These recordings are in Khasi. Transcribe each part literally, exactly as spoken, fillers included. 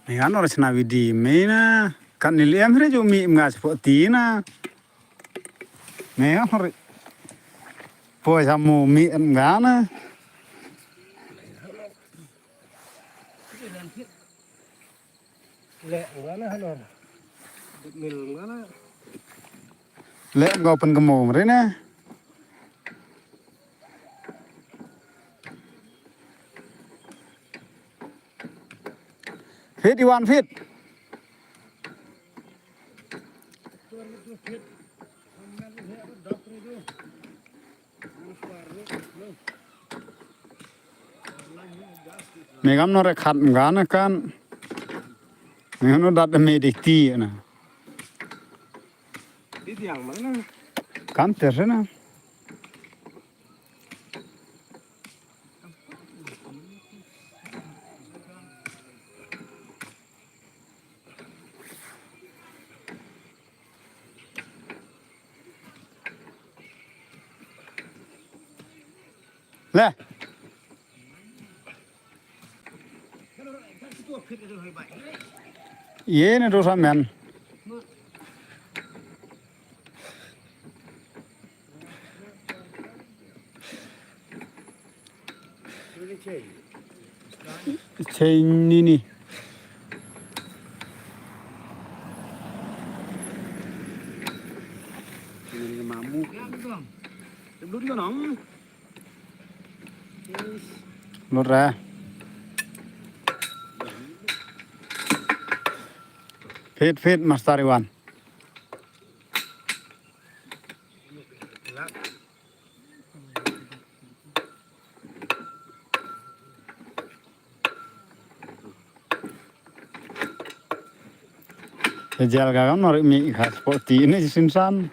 Nga nor chna video me na. Kan ni lem re jo mi nga spo ti na. Me nga hore. Po jamu mi nga na. Le nga na hano. Mil nga na. Le nga open kemo mre na. Fit, Iwan, fit. Me kam no re khat mgan kan. Me no dat me dik ti na. Kan ter na. Le. Ye ne dosa men. Chain ni ni. Mamu. Lut ra. Fit, fit, Master Iwan. Jal ka kam nor mi kha sport ti ne sin san.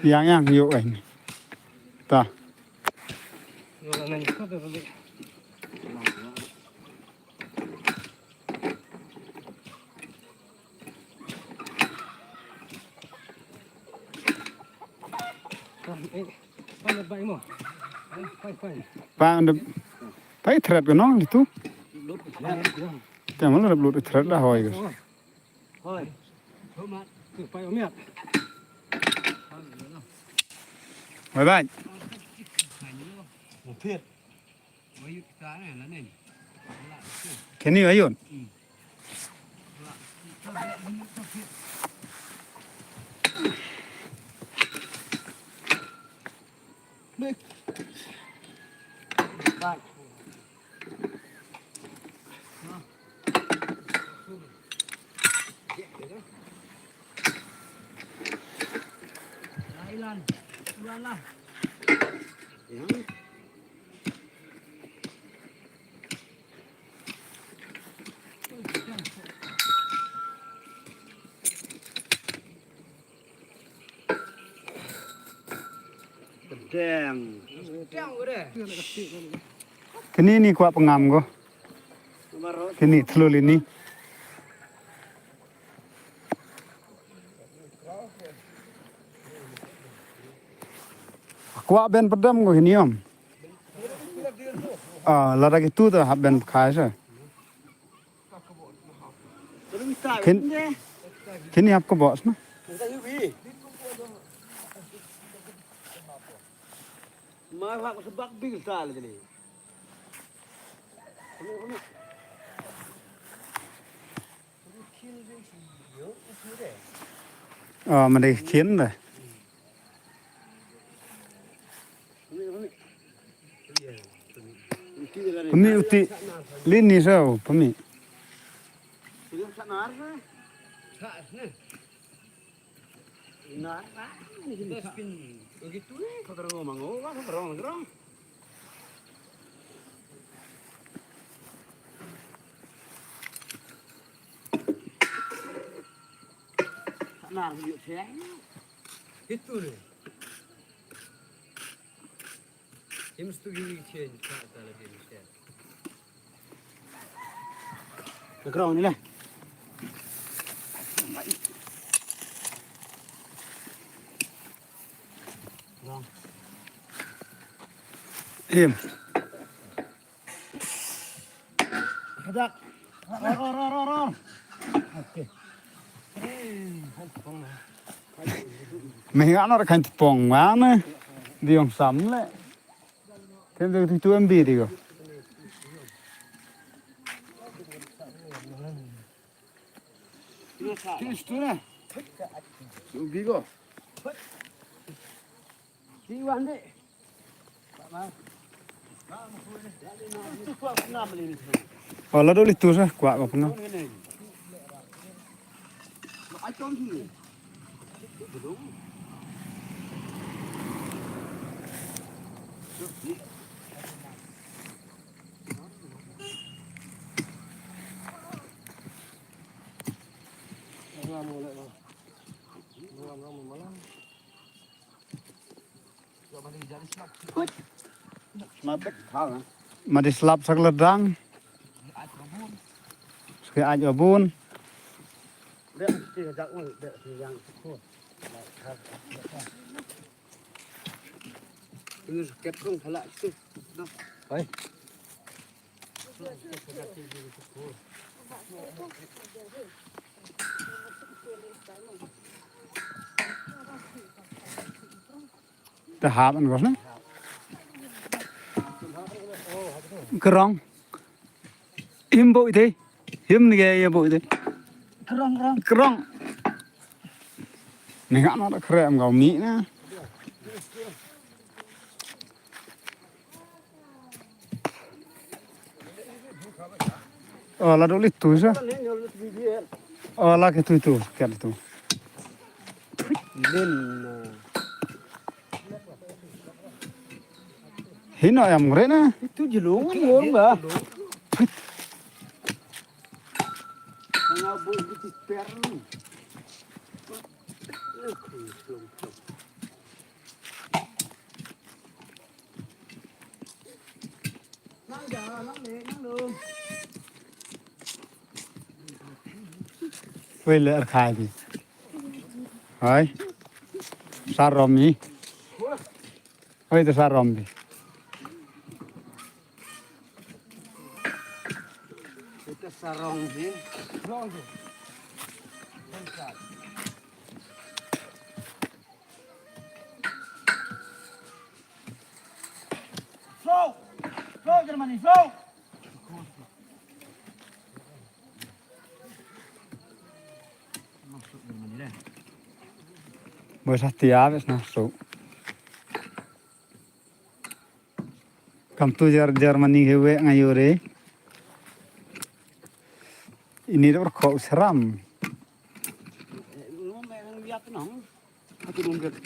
Yang, yang, yo, eh. Ta. Pa, ande, pa, thread ko no, itu. Te mo le blut thread da hoi ko. Hoi. Hoi, bai. Kini ayun. Kini ni kwah pengam ko. Kini telul ini. Kwah ben pedam ko kini om. Ah, lada kitu tu hap ben pekai sa. Kin, kini hap ko bos na. Ah, ma dei khin da. Pami uti lini sa, pami. Na, na, ni dustbin. Begitu, eh. Kau terang ngomong, oh, wah, kau terang, terang. Nar yuk siang. Itu deh. Im stu gi chen ka ta la din siang. Ka krong ni lah. Im. Hadak. Ror, ror, ror, ror, ror. Okay. Me nga nor kan tepong mana. Di ong sam le. Tem de tu tu M B di ko. Kis tu na. Ubi ko. Ki wan de. Oh, la doli tu sa, kwah ko pnga. Ma dei slap sa ka la dang. Sa ka ai babun. Hai. Te hap an gos na. Krong. Him bo ite. Him ni ge ye bo ite. Krong, krong. Krong. Ni ngak no da kre am gau mi na. Oh, la doli tu sa. Oh, la ke tu tu, ke tu. Lin. Hino em ngre na. Itu jelung kan ngong ba. Nga bu di per. Wei le ar khai bi. Hai. Sarom ni. Hai, te sarom bi. Te sarom bi. Slow! Slow, Germany, slow! Bos hati ya, bes na, so. Kam tu jar, Germany ke we nga yore. Ini dah berkok seram. Atu nung gat.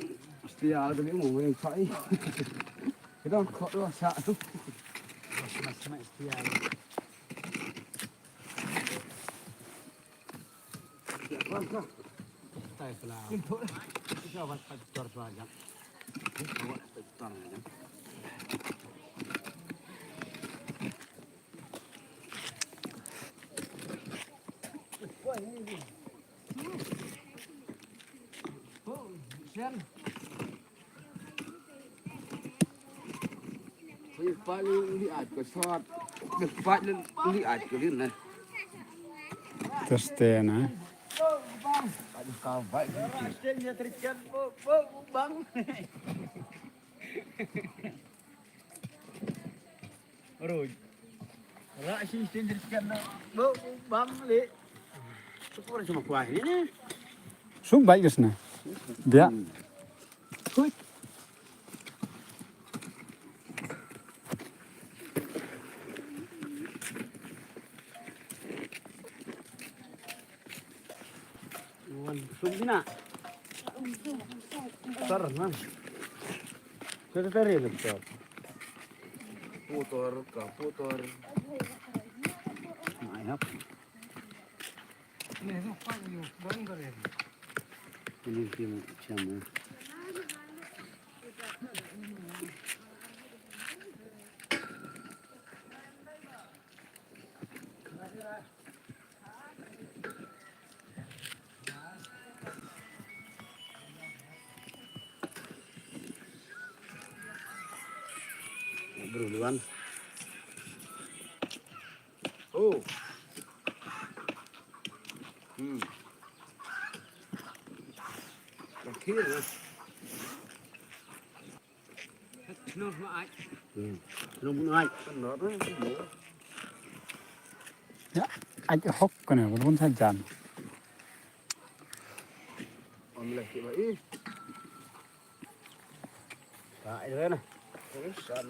Mesti ada ni mau main kai. Kita kok dua satu. Mas mas mesti ada. Ya, kan, kan. Tai pula. Pintu. Kita buat faktor saja. Buat faktor saja. Teste na. Roi. Ra shi shin shin shin na. Bo bang le. Sukor sama kuah ini ni. Suk baik ke sana. Dia. Hui. Wan suk dina. Tar na. Kita tari na tar. Putor ka putor. Mai hap. Ini kim chama. Bro, Luan. Oh. Hmm. Akhir. Hmm. Nong bun ai. Ya, ai hok kane, bun bun sajan. Om leh ki ba i. Ta ai re na. San.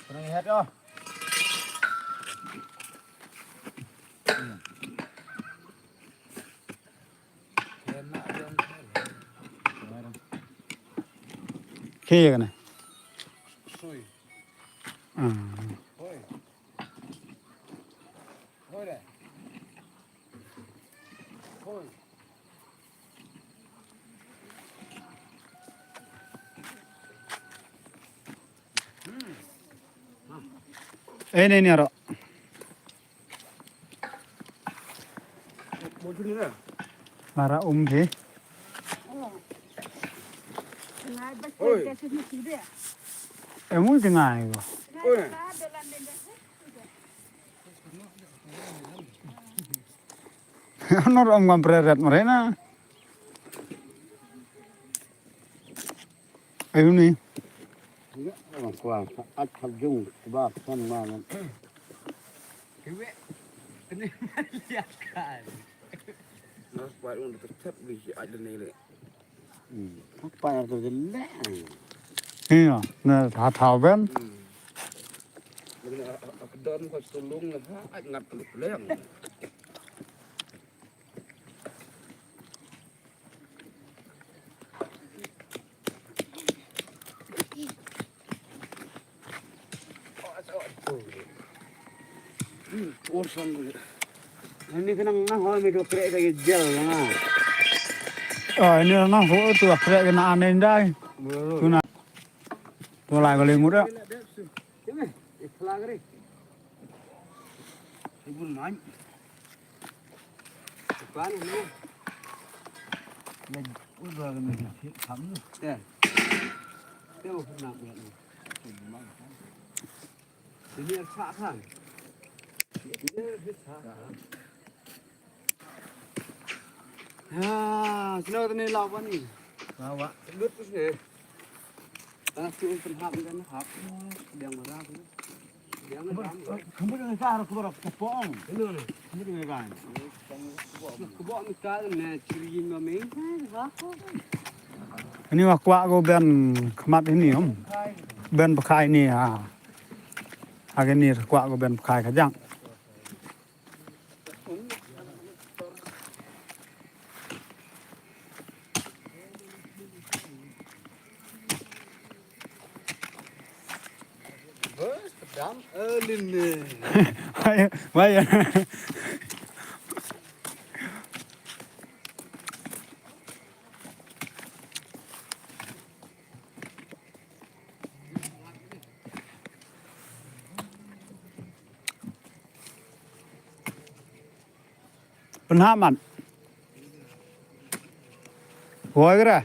Kena ngihat oh. Khe ïa kane. Sui. Ah. Hoi. Hoi le. Hoi. Eh, ne, ne, ro. Mara um phi. Oi. Em u jngai ko. Oi. Nor om ngam preret mare na. Ayu ni. Kwang, at hap jung, ba, san ma, man. Kiwe. Ini maliakan. Nas pa un ka chat bi si at ni le. Hmm. Pa ar to le. Iya, na tha tha ben. Hmm. Ak don ko sulung ha, at ngat leng. Ini kena ngah hoi mi dua krek lagi jel ngah. Oh, ini ngah hoi tu krek kena aneh dai. Tuna. Tu lai kali ngut dah. Ini, ikhlas kali. Ibu main. Ipan ini. Lagi udah kena sih kamu. Teh. Teh pernah buat ni. Ini ada sah kan? Ini ada sah. Ha, sino tani lawan ni. Lawa. Lut tu sini. Ah, tu pun hap kan hap. Yang merah tu. Yang merah. Kamu dengan cara aku baru kepong. Benar. Kamu dengan kan. Kebok ni kan na ciri mami. Ini wak wak ko ben khmat ini om. Ben pakai ni ha. Age ni kwah ko ben pakai ka jang. Bos, pedam, eh, lin, eh. Wai, wai. Pynhap mat. Woi kra.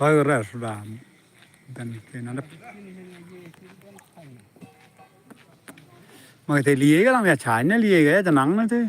Hoi kra suda. Ben kena dep. Ma te liye ga lam ya chai ne liye ga ya janang ne te.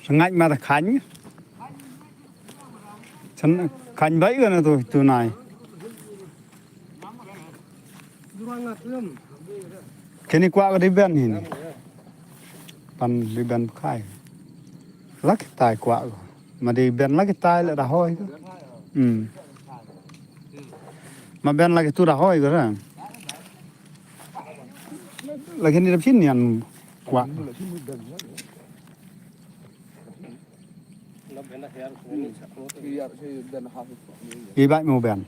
Ngait ma ta khan. Chan khan bai ka na tu tu nai. Kini kwah ka di ben hin. Pan di ben khai. Lak tai kwah ka. Ma di ben lak tai le da hoi ka. Hmm. Ma ben lak tu da hoi ka ra. Lak ni da phin yan kwah. Ibai mo ben.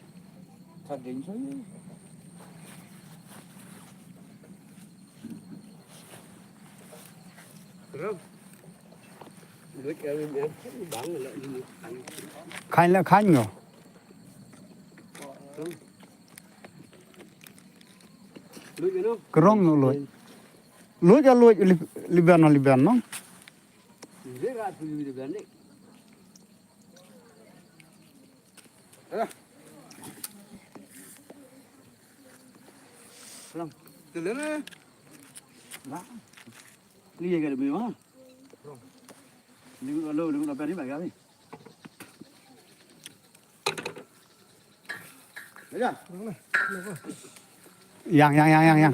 Khain la khain ngo. Krong no luj. Luj a luj li ben no li ben no. Lang. Tele ne. Ba. Ni ye ga de ma. Ni lo lo ni ba ni ba ga ni. Yang, yang, yang, yang, yang.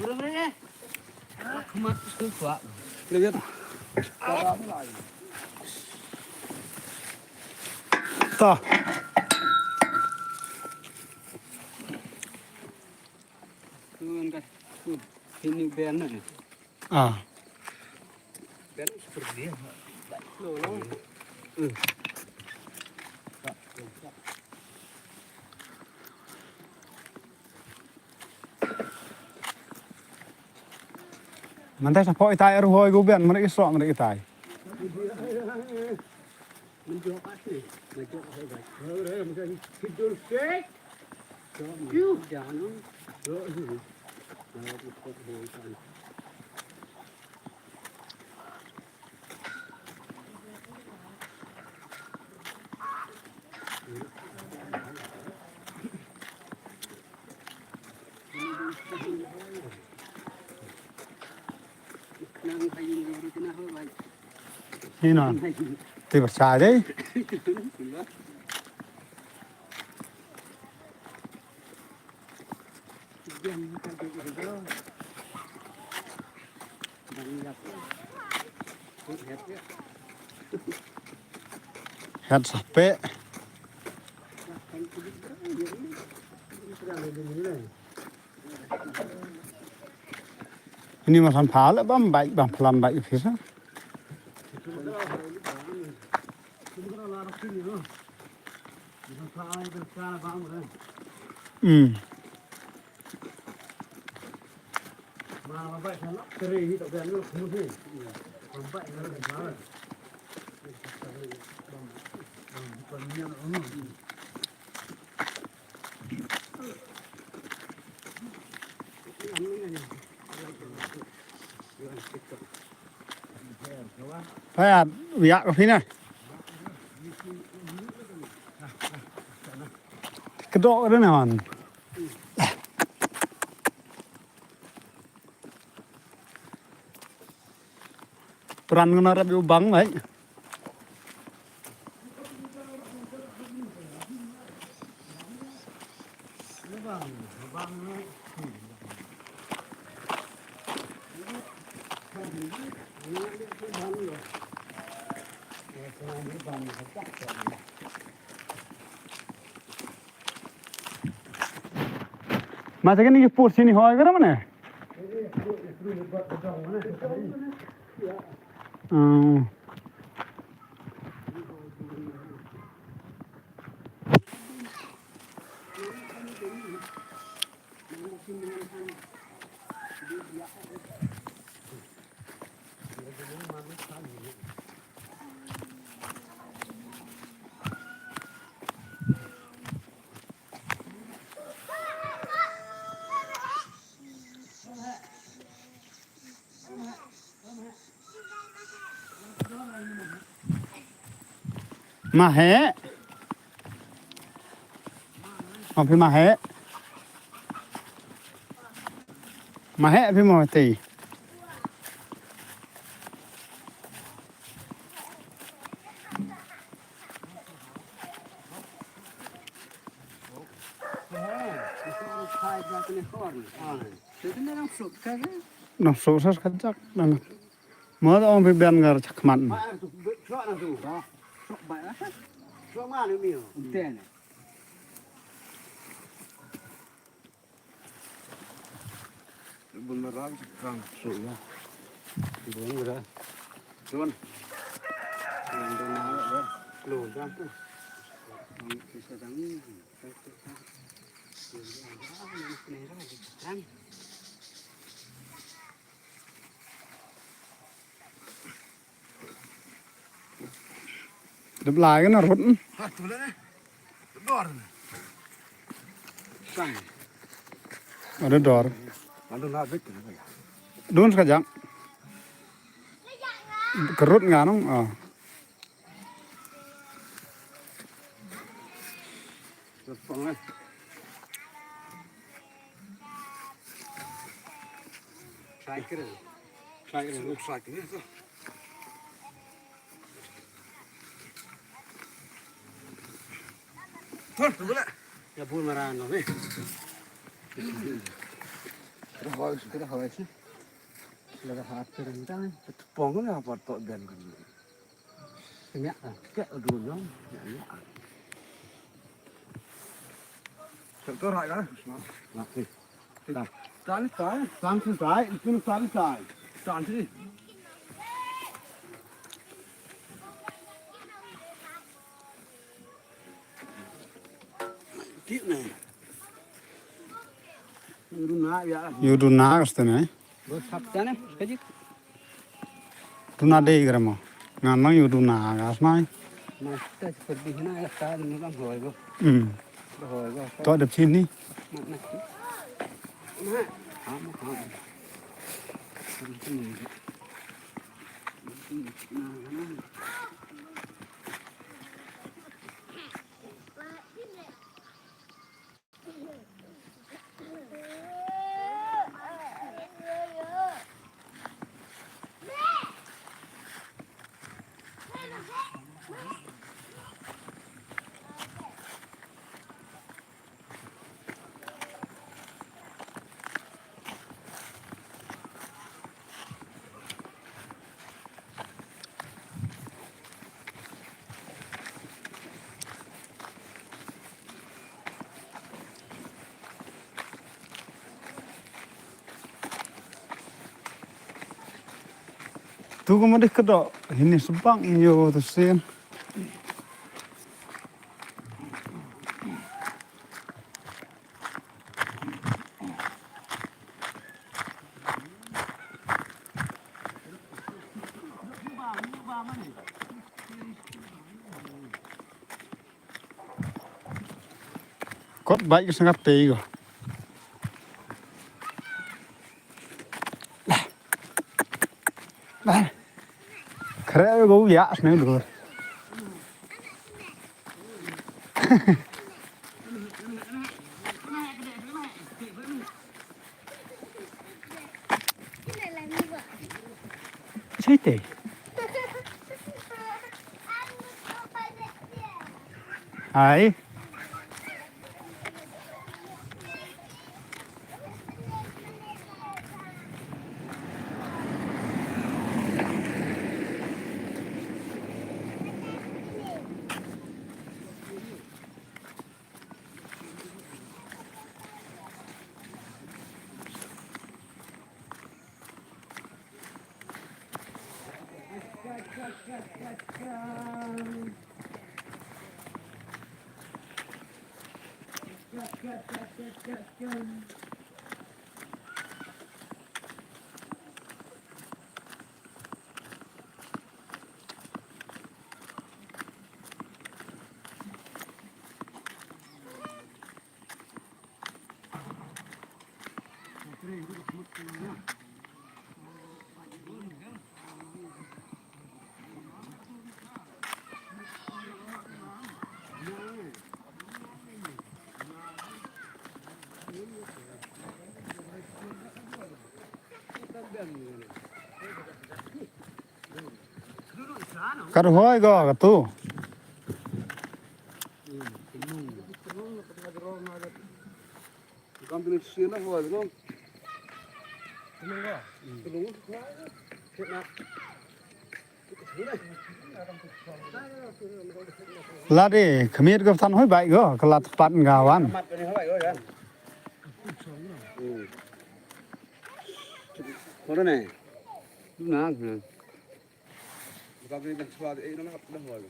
To. Ah. Mynta sa pok itai ruhoi gu ben, mane isok mane itai. Ina. Ti ba sa dei. Het sa pek. Ini masan pala bam baik bam pelan baik sisa. Hmm. Payat, wiak ka pina. Kedok dah nawan. Pran ngana rap yu bang, mai. Ma, te kani ki pur sini hoi kara mane? Hmm. Ma he. Ma phi ma he. Ma he phi mo te. Nang suk sas ka jak nang. Mo da ong phi bian ngar chak man. Bun mara kang so ya. Bun mara. Don. Don na ya. Lo dan tu. Ni kisa dang ni. Dep lai ka na rut. Ha, tu le ne. Dor ne. Sang. Ada dor. Ada la bit ne. Dun sa jang. Ka rut nga nong. Ah. Dor pang ne. Cycle. Cycle. Cycle. Thon tu bala. Ya bun maran no me. Kena hoi, kena hoi si. Laga hat terentang. Pong na apa tok ben kan. Kena ah. Kek dulu no. Ya ya. Tok tok rai lah. Nak ni. Tan, tan, tan, tan, itu tan, tan. Tan sini. Yu duna ka stene. Bos hap tane, kajik. Duna dei gramo. Ngan mang yu duna ka snai. Mas ta seperti hina ya ka ni lang hoi go. Hmm. Hoi go. To da chini. Mak nak. Mak. Mak. Tu ka ma dei ka doh, hini subang nyo tu sen. Kot bai ka sangat tei ko. Kare ko ya sne dur. Sete. Hai. Ka rhoi go ka tu. Lade khmied ko than hoi bai ko ka la tpat nga wan.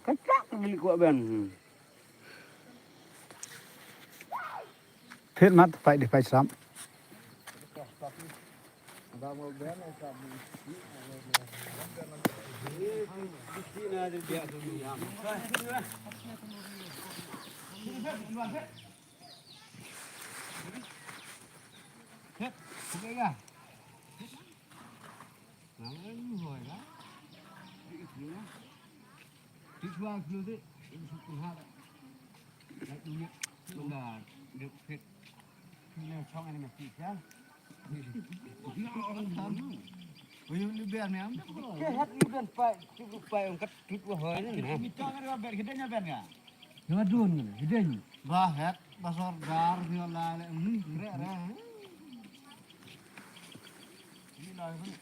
Ka tak ni ko ben. Phet mat pai di pai sram. Ba het, ba sordar, ni la le, hmm, re, re, hmm. Ni la, hmm.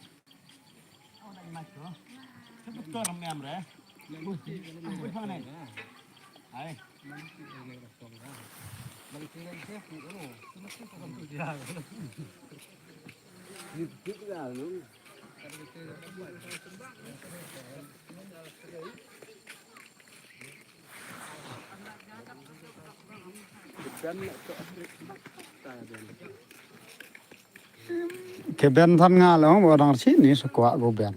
Ke ben than nga long ba dang chi ni sa kwah go ben.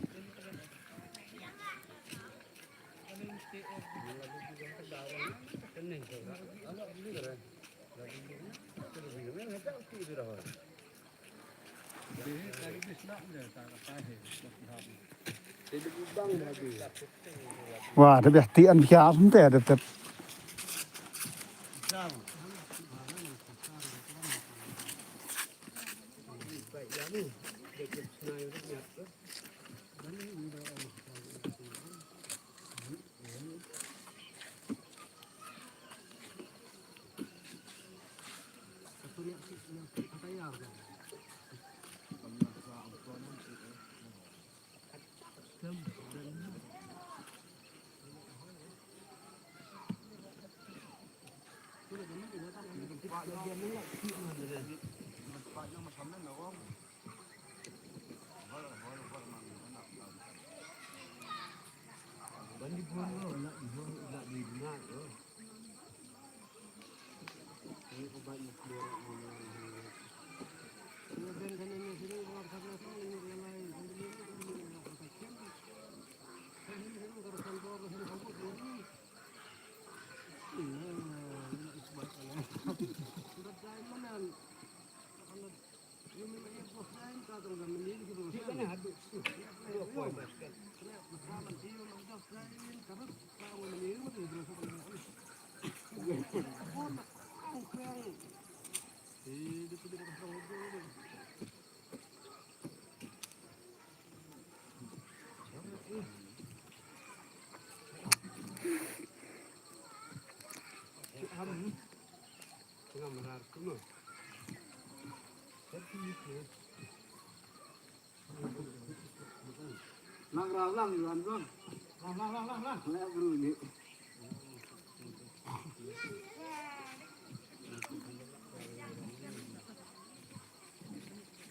Wa, te bia ti an bia sum te de te.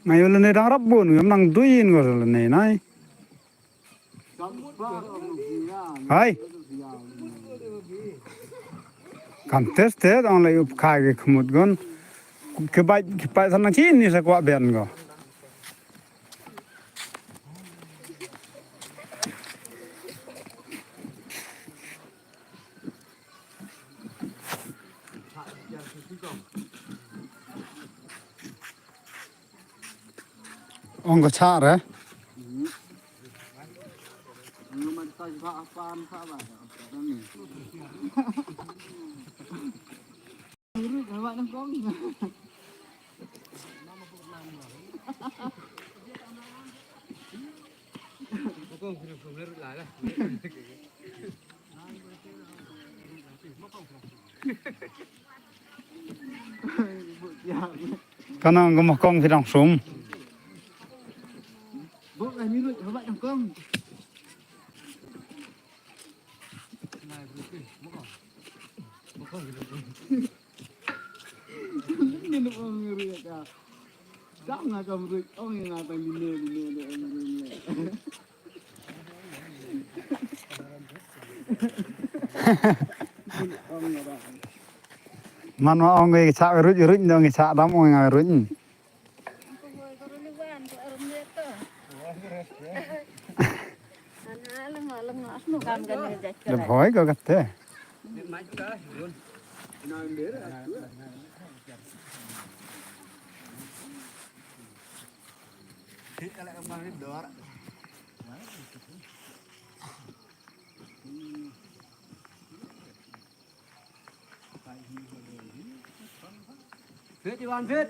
Ngai wala ne dang rap bun, ngam nang duin ko wala ne nai. Hai. Kam test te dang lai up khai ke khmut gon. Ke bai ke pai san nang chi ni sa kwah ben ko. Ong ka cha re. Kana ka mokong phi dang sum. Man ma ong ngi chak ruj ruj, ngi chak dam ong ngi ruj. Lem hoi ko kate. Fit, Iwan, fit.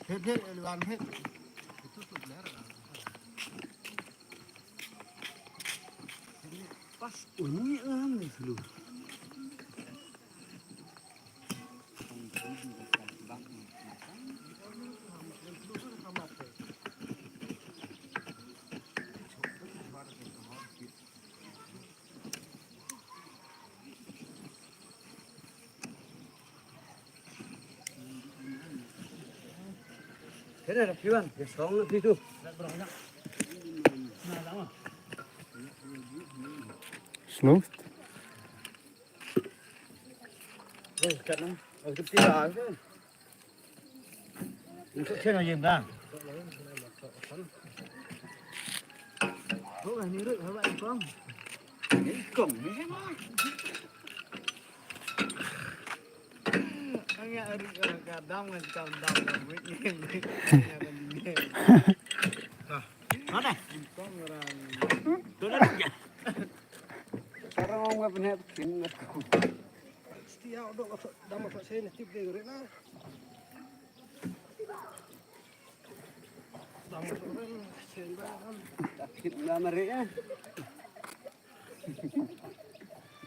Fit, fit, Iwan, fit. Pas uni ang ni sulu. Slow.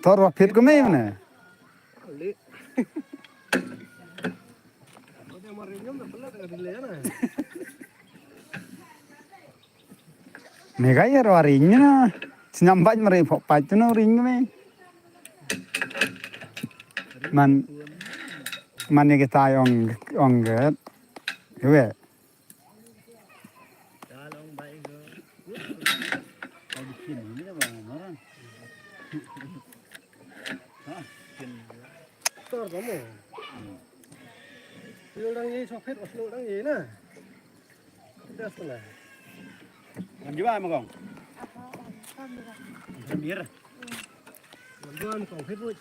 Tor wa phit ko me mane. Me ga ya ro ring na. Sinyam baj mare pok paj tu no ring me. Man, man ya kita ong, ong get. Iwe. Tor kamu. Yul dang ye sopit, oslo dang ye na. Das na. Ngan jua ma kong. Samir. Ngan jua ma kong, fit buj.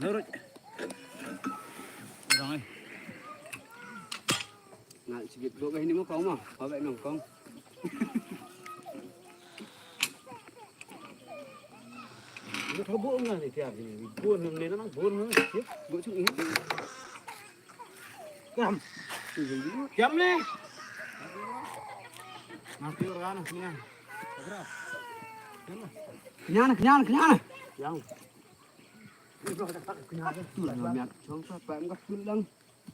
Lurut. Orang ai. Ngal sikit go ka hini mo kong mo. Ba ba nong kong. Ini kau buat ngal ni tiap ini. Buat nang ni nang buat nang. Go chung ini. Kam. Kam ni. Nanti orang ni. Kenyan, kenyan, kenyan. Yang. Tul na miat chong pa pa em ka tul lang.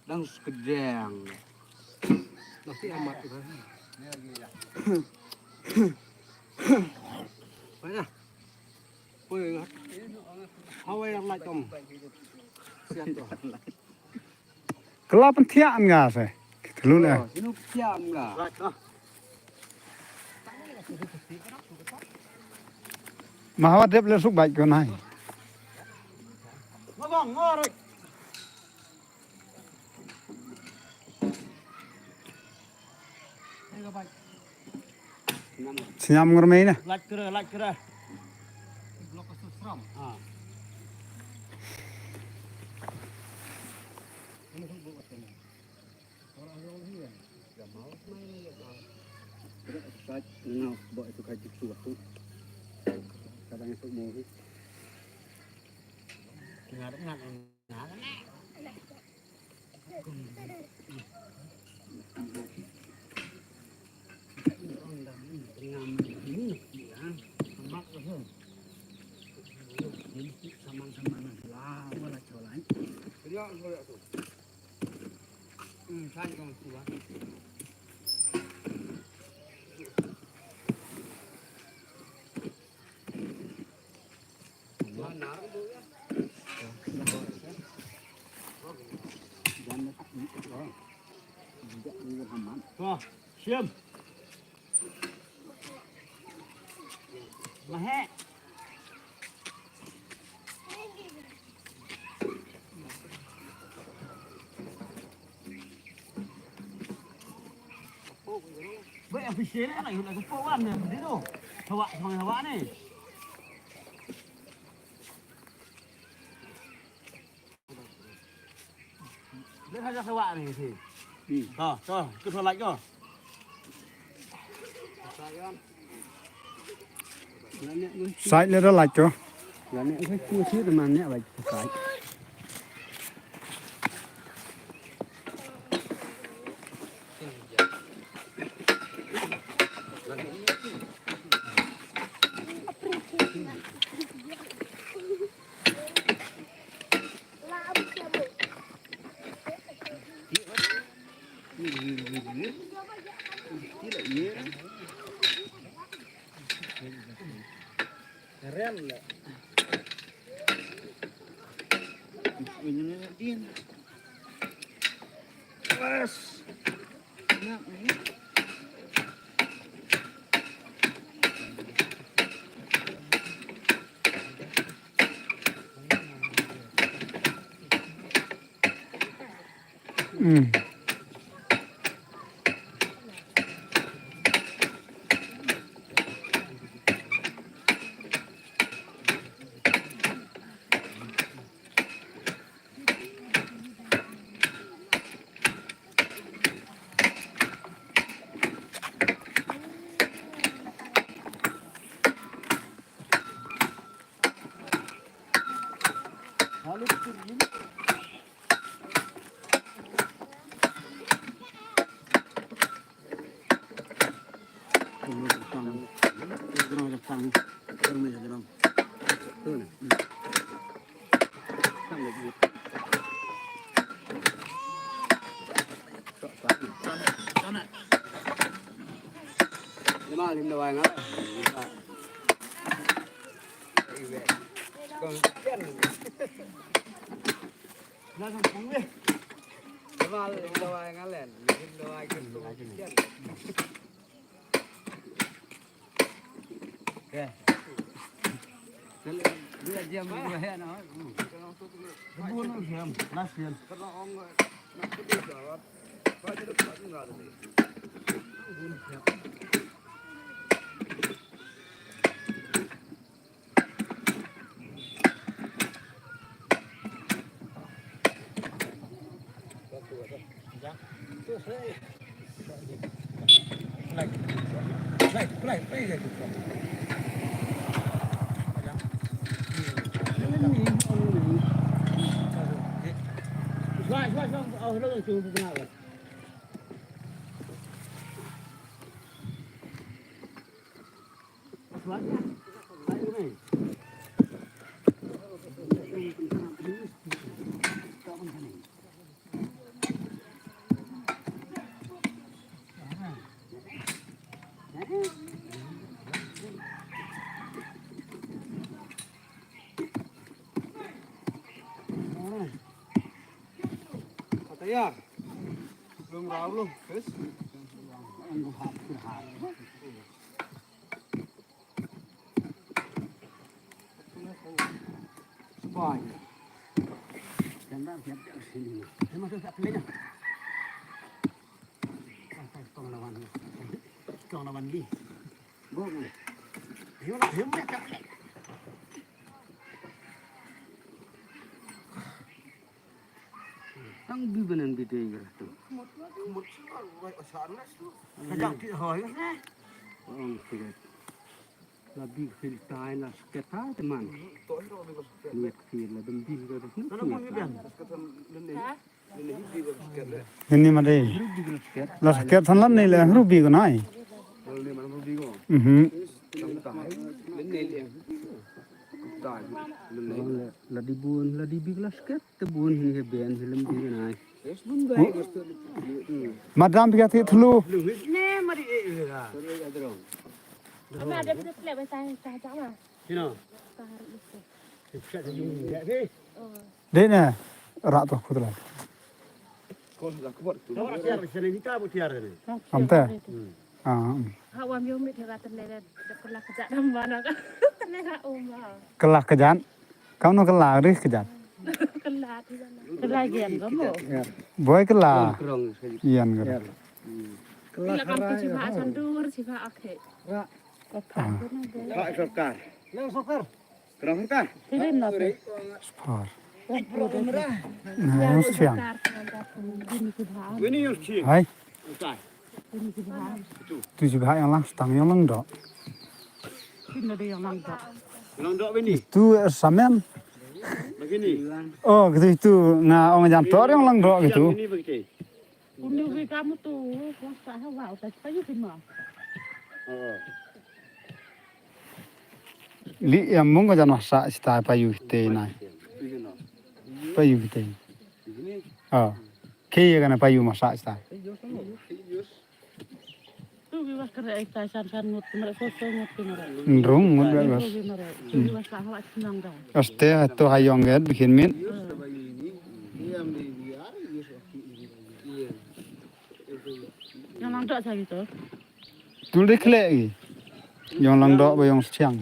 Dang skedeng. Nasi amat tu kan. Mana? Oi, hawa yang lai tom. Siap tu. Kela pentiak nga se. Telu le. Oh, sinu siap nga. Lai tu. Mahawa dep le suk baik ko nai. Ngabang ngorek. Sinyam ngur mei na. Lait kere, lait kere. Blok ka sram. Ah. Kadang esok mau. Ngat ngat. To, shim. Mahe. Ba official ne, la yu la ko wan ne, di do. Hawa, hawa, hawa ne. Leh haja hawa ne si. Hmm. Ha, to, tu hawa ko. Side le da light ko. Lane ko tu si de man ne light side. Hmm. Tayar. Belum raw lu, terus. Bai. Jangan siap siap sini. Dia masuk tak kena. Sampai kong lawan. Kong lawan di. Go, go. Ayo lah, ayo, ayo, ayo. Tang bi banan bi dei ga tu. Ka jang ti hoi ne. Ong ti. La bi fil tai la sket tai te man. Ni ki la dum bi ga tu. Ha? Ini ma dei. La sket than lan ni le rubi ko nai. Mhm. La di bun, la di big la sket, te bun hin he ben, hin lem di nai. Madam pia ti thlu. Dei ne, rak to khut la. Am te. Ah, mm. Kylla kjat. Kam no kylla ri kjat. Kylla gian ka mo. Boi kylla. Ian ka. Spar. Na, yang siang. Hai. Tu jiba yang lang stang yang lang dok. Tu samen. Oh, gitu itu nga ong jan tor yang lang dok gitu. Li ya mung ka jan masa sita payu te nai. Payu te. Ah. Ke ya kana payu masa sita. Nrung ngut ba bas. Aste to ha yong get bikin min. Yang lang dok sa gitu. Tul de kle gi. Yong lang dok ba yong siang.